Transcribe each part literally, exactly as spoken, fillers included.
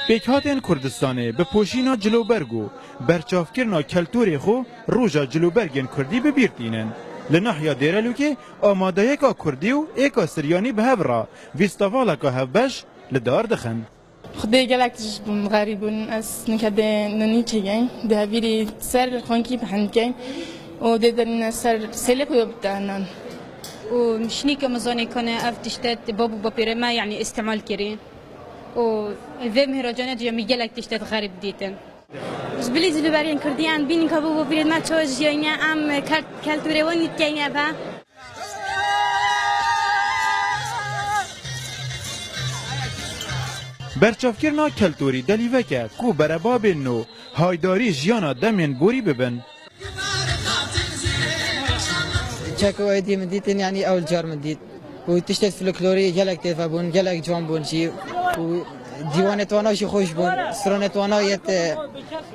Pêkhatên Kurdistanê bi poşîna ciloberg û berçavkirina keltorê xwe roja cilobergên kurdî bi bîr tînin. Li nahiya Dêrelûkê amadeyeka kurdî û êka siryanî bi hev re fîstevaleka hevbeş li dar dixin. Xwedê gelek tişt bûn, xerîb bûn. Ez nike dê nûnî çêgeyim. Dê hevîrî ser xwenkî bihendkeyim. Û dê derine ser sêlê xwe bitenan. û şinî ke min zanê kane ev tiştet bab û bapêrê me, yanî îstimal kirî. Û vê mîhracanê de min gelek tiştet xerîb dîtin. Ji bilî cilûbergên kurdî em bînin ka bû bapêrê me çawa jiyayne, em kel-, keltûrê wan nîtkeyne ve. Berçavkirina keltorî delîvek e ku berebabên nû haydarî jiyana demên borî bibin. Çeko êdî min dîtin, yanî ew car min dît. Û tiştê folklorî gelek têve bûn, gelek can bûn jî. Û dîwanê wana jî xweş bûn. Stranê wana yet, e,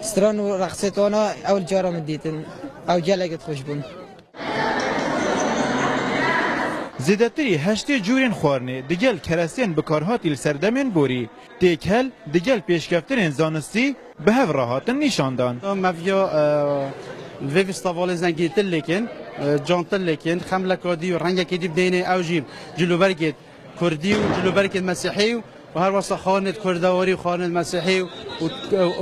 stran û reqsê wana ew cara min dîtin. Ew gelek xweş bûn. Zêdetirî heştê cûrên xwarinê digel kerestên bikarhatî li serdemên borî, têkel digel pêşkeftinên zanistî bi hev re hatin nîşandan. Meviya, e, vê fîstevalê zengîntir lêkin, e, cantir lêkin, xemleka dî û rengekê dî bidêne ew jî cilûbergê kurdî û cilûbergên mesîhî û her wesa xanê kurdewarî û xanê mesîhî û, û,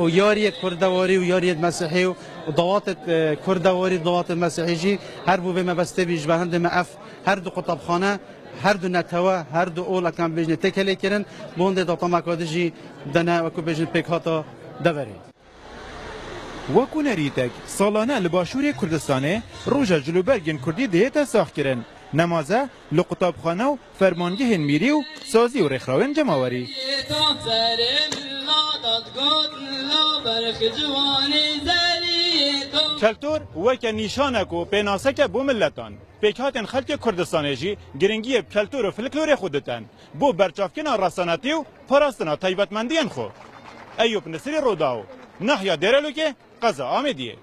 û yariyê kurdewarî û yariyê mesîhî û dawatê, e, kurdewarî û dawatê mesîhî jî her bo vê mebestê bî ji ber hindê me ev her du qutabxane, her du netewe, her du ol, ekan bêjinê têkelê kirin, bi hindê datameka di jî dene, wekû bêjin, pêkhata deverê. Wekû nerîtek, salane li Başûrê Kurdistanê roja cilûbergên kurdî dihête saxkirin. Nemaze li qutabxane û fermangehên mîrî û sazî û rêxrawên cemawerî. Keltor weke nîşanek û pênaseke bo miletan. Pêkhatên xelkê Kurdistanê jî giringiyê bi keltor û folklorê xwe didin. Bo berçavkirina resanetî û parastina taybetmendiyên xwe. Eyûp Nisirî, Rûdaw, nahiya Dêrelûkê, qeza Amêdiyê.